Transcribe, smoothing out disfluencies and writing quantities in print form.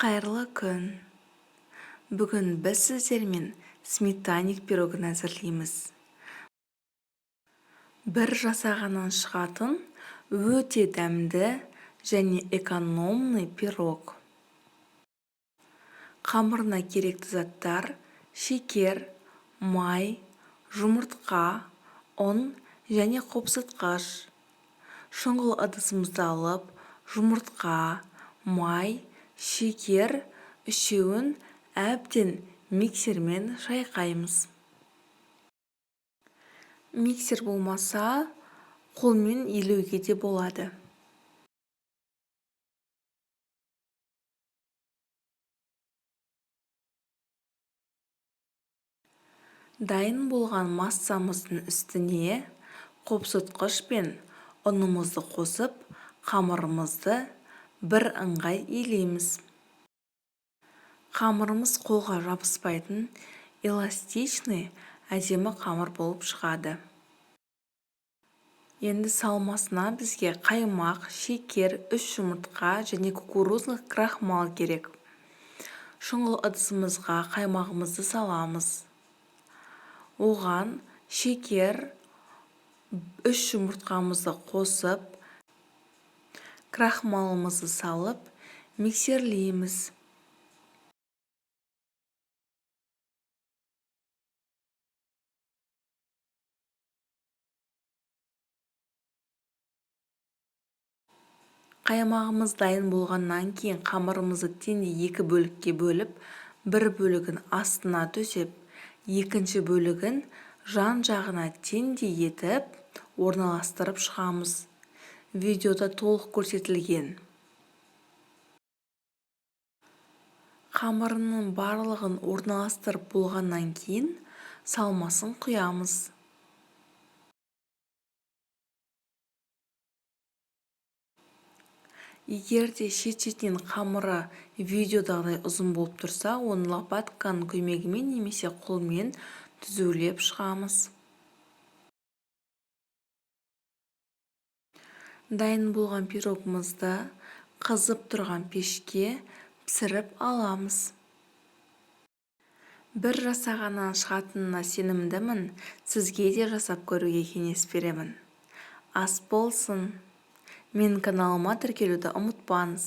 Қайырлы күн! Бүгін біз сіздермен сметанник пирогын әзірлейміз. Бір жасағаннан шығатын өте дәмді және экономный пирог. Қамырына керекті заттар: шекер, май, жұмыртқа, ұн және қопсытқыш. Шұңғыл ыдысымызды алып, жұмыртқа, май, шекер үшеуін әбден миксермен шайқаймыз. Миксер болмаса, қолмен елеуге де болады. Дайын болған массамыздың үстіне қопсытқыш пен ұнымызды қосып, қамырымызды бір ыңғай илейміз. Қамырымыз қолға жабыспайтын, эластичный, әдемі қамыр болып шығады. Енді салмасына бізге қаймақ, шекер, 3 жұмыртқа және кукурузный крахмал керек. Шұңғыл ыдысымызға қаймағымызды саламыз. Оған шекер, 3 жұмыртқамызды қосып, крахмалымызды салып, миксерлейміз. Қаймағымыз дайын болғаннан кейін қамырымызды теңдей екі бөлікке бөліп, бір бөлігін астына төсеп, екінші бөлігін жан-жағына теңдей етіп орналастырып шығамыз. Видеода толық көрсетілген. Қамырының барлығын орналастырып болғаннан кейін салмасын құямыз. Егер де шет-шетінен қамыры видеодағыдай ұзын болып тұрса, оны лопатканың көмегімен немесе қолмен түзулеп шығамыз. Дайын болған пирогымызды қызып тұрған пешке пісіріп аламыз. Бір жасағаннан шығатынына сенімдімін, сізге де жасап көруге кеңес беремін. Ас болсын! Менің каналыма тіркелуді ұмытпаңыз.